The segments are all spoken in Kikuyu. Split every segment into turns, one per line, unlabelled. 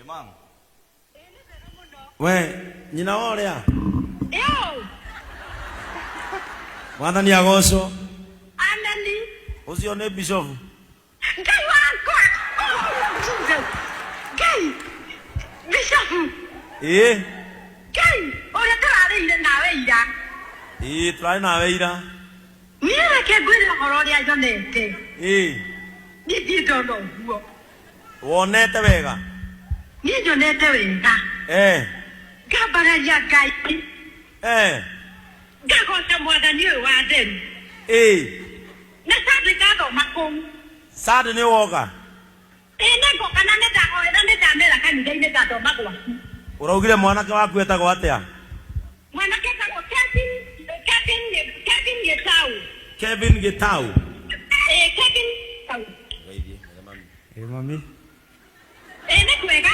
Mam.
We nyina wa ũrĩa?
Yo.
Mwathani agocwo.
Ameni.
Ũcio nĩ bishop.
Ngai wakwa. Oh, Jesus. Ngai. Bishop.
Ĩĩ.
Ngai, ũrĩa tũrarĩire nawe ira.
Ĩĩ, tũrarĩ nawe ira.
Niĩ reke ngwĩre ũhoro ũrĩa nyonete.
Ĩĩ.
Niĩ ndirĩ ndona ũguo.
Wonete wega?
Niĩ nyonete wega.
Eh.
Ngambararia Ngai.
Eh.
Ngagoca Mwathani ũyũ wa theru.
Ĩĩ.
Na Sunday ndathoma kũu.
Sunday nĩ woka?
Ĩĩ nĩngoka na nĩndahoera nĩndamera kanitha-inĩ ngathoma gwaku.
Ũraugire mwanake waku etagwo atĩa?
Mwanake etagwo Kevin, Kevin, Kevin Gĩtau.
Kevin Gĩtau.
Ĩĩ Kevin Gĩtau.
Ĩ mami.
Ĩĩ nĩ kwega.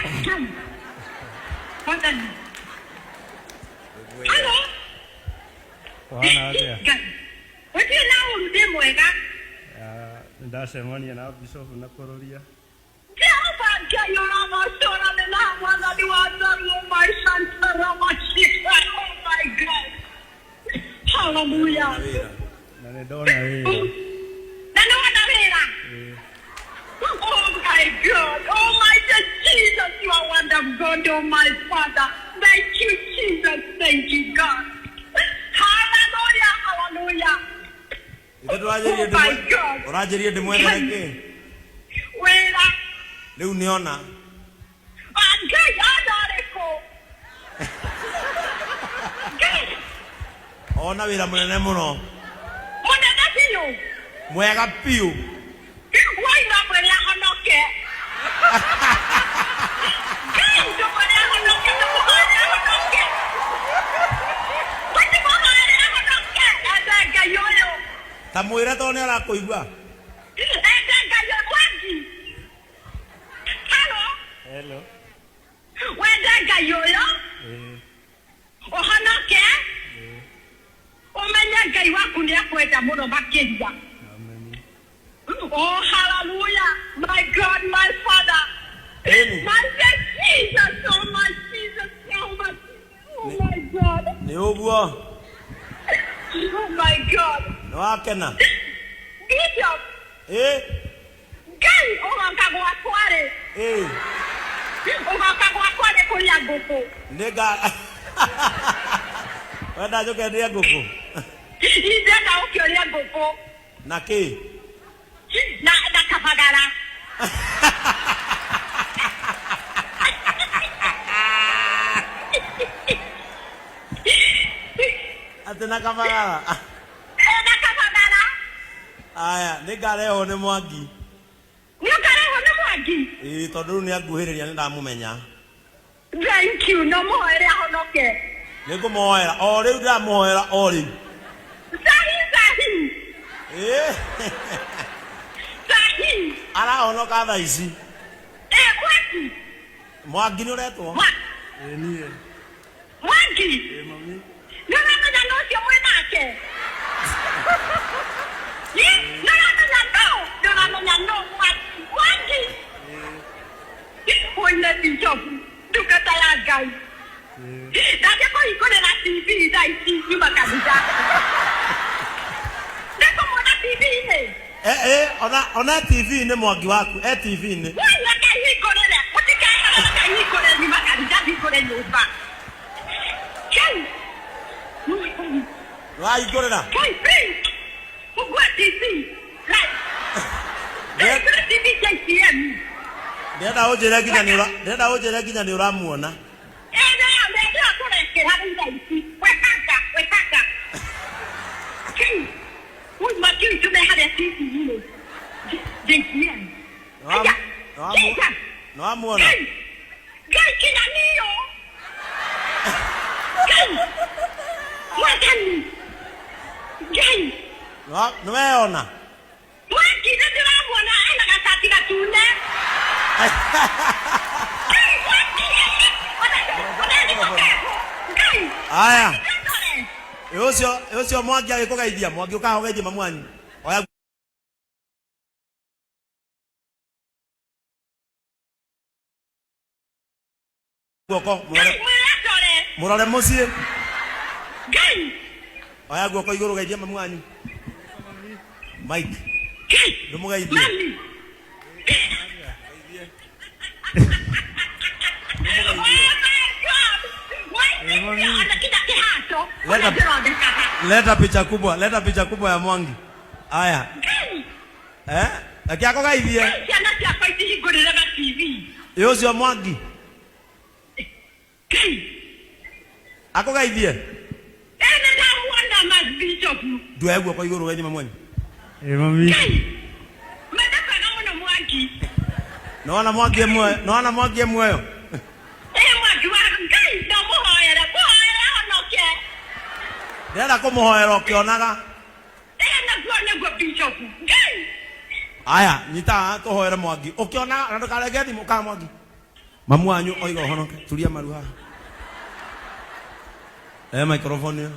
Mwathani. Halo.
Ũhana atĩa?
Ngai. Gũtirĩ na ũru ndĩ mwega.
Ah, Nĩndacemania na Bishop na kũrũria.
Jehova Ngai ũramacũrane na Mwathani wa Njaruo my Shantara Mashika. Oh my God. Hallelujah.
Na nĩ ndona wĩra.
Na nĩ wona wĩra.
Ĩĩ.
Oh my God. Oh my God. Jesus, you are wonderful God. Oh my Father. Thank you, Jesus. Thank you, God. Hallelujah. Hallelujah.
Ithe ndũranjĩrire
Oh my
ndĩmwe-
God.
ũranjĩrire ndĩmwethere kĩ?
Wĩra.
Rĩu nĩona.
Ah, Ngai ona ũrĩkũ? Ngai.
Ona wĩra mũnene mũno.
Mũnene biũ.
Mwega biũ.
Waima mwĩre ahonoke. Ngai ndũmwĩre ahonoke, ndũmũhoere ahonoke. Tũtimũhoere ahonoke. Enda Ngai ũyũ.
Ta mwĩre tondũ nĩ arakũigua.
Enda Ngai ũyũ Mwangi. Hello.
Hello.
Wende Ngai ũyũ.
Ĩĩ.
Ũhonoke. Ũmenye Ngai waku nĩ akwenda mũno makĩria.
Amen.
Oh, hallelujah. My God, my Father.
Ĩni.
My Jesus, oh my Jesus, oh my, oh my God.
Nĩ ũguo.
Oh my God.
Nĩ wakena.
Bishop,
Ĩ.
Ngai ũgoka gwakwa rĩ?
Ĩ.
Ũgoka gwakwa rĩ kũrĩa ngũkũ?
Nĩ nga. Wenda njũke ndĩe ngũkũ?
Ndĩrenda ũke ũrĩe ngũkũ.
Na kĩ?
Na na kabagara.
Atĩ na kabagara.
Ĩ na kabagara.
Aya, nĩ ngarehwo nĩ Mwangi.
Nĩ ũkarehwo nĩ Mwangi?
Ĩĩ, tondũ rĩu nĩ anguhĩrĩria nĩ ndamũmenya.
Thank you, no mũhoere ahonoke.
Nĩ ngũmũhoera, o rĩu ndĩramũhoera o rĩu.
Sahi sahi.
Ĩĩ.
Sahi.
Arahonoka thaa ici.
Ĩ, Mwangi.
Mwangi nĩ ũretwo?
Ĩĩ niĩ.
Mwangi.
Ĩĩ mami.
Nĩ ũramenya nũ ũcio mwĩ nake? Ĩ, nĩ ũramenya nũ? Nĩ ũramenya nũ Mwangi? Mwangi. Ũine Bishop, ndungata ya Ngai. Ndathiĩ kũhingũrĩra TV thaa ici nyuma kanitha. Nĩngũmuona TV-inĩ.
Eh, eh, ona ona TV-inĩ Mwangi waku, e TV-inĩ.
Woi, reke hingũrĩre. Mũtikehere, reke hingũre nyuma kanitha hingũre nyũmba. Kai.
Nĩwahingũrĩra?
Kai, please. Fungua TV. Live. Hingũre TV KTN.
Ndĩrenda ũnjĩre nginya nĩ ũra ndĩrenda ũnjĩre nginya nĩ ũramuona.
Ĩĩ nĩyo tũrekĩra rĩu thaa ici. Wekanga, wekanga. Kai. Ui, Mwangi witũ me harĩa TV-inĩ. JTN. Aya. Jesus.
Nĩwamuona?
Ngai. Ngai kinya niyo. Ngai. Mwathani. Ngai.
Nĩweyona?
Mwangi nĩ ndĩramuona ena gacati gatune. Ngai Mwangi. Ona nĩko keho. Ngai.
Aya.
Ndore.
Ĩ ũcio ĩ ũcio Mwangi agĩkũgeithia, Mwangi ũkaha ũgeithie mamu wanyu. Oya Guoko mũrore.
Ngai mwĩre atore.
Mũrore mũciĩ.
Ngai.
Oya guoko igũrũ geithia mamu wanyu. Mike.
Ngai.
Ndũmũgeithie.
Mami. Oh my God. Waithia ona kinya kĩhato.
Leta-
Ũrĩa ndĩrondekaga.
Leta picha kubwa, leta picha kubwa ya Mwangi. Aya.
Ngai.
Eh? Reke akũgeithie.
Ngai ciana ciakwa itihingũrĩre na TV.
Ĩ ũcio Mwangi.
Ngai.
Akũgeithie.
Ĩ nĩ ndamuona ma Bishop.
Nduoe guoko igũrũ geithie mamu wanyu.
Ĩ mami.
Ngai. Mendekaga mũno Mwangi.
Nĩwona Mwangi e muoyo? Nĩwona Mwangi e muoyo?
Ĩ Mwangi wa Ngai no mũhoere, mũhoere ahonoke.
Ndĩrenda kũmũhoera ũkĩonaga.
Ĩ naguo nĩguo Bishop. Ngai.
Aya, nyita haha tũhoere Mwangi. Ũkĩonaga na ndũkarenge thimũ kana Mwangi. Mamu wanyu oiga ũhonoke. Turia maru haha. Eh, microphone ĩyo.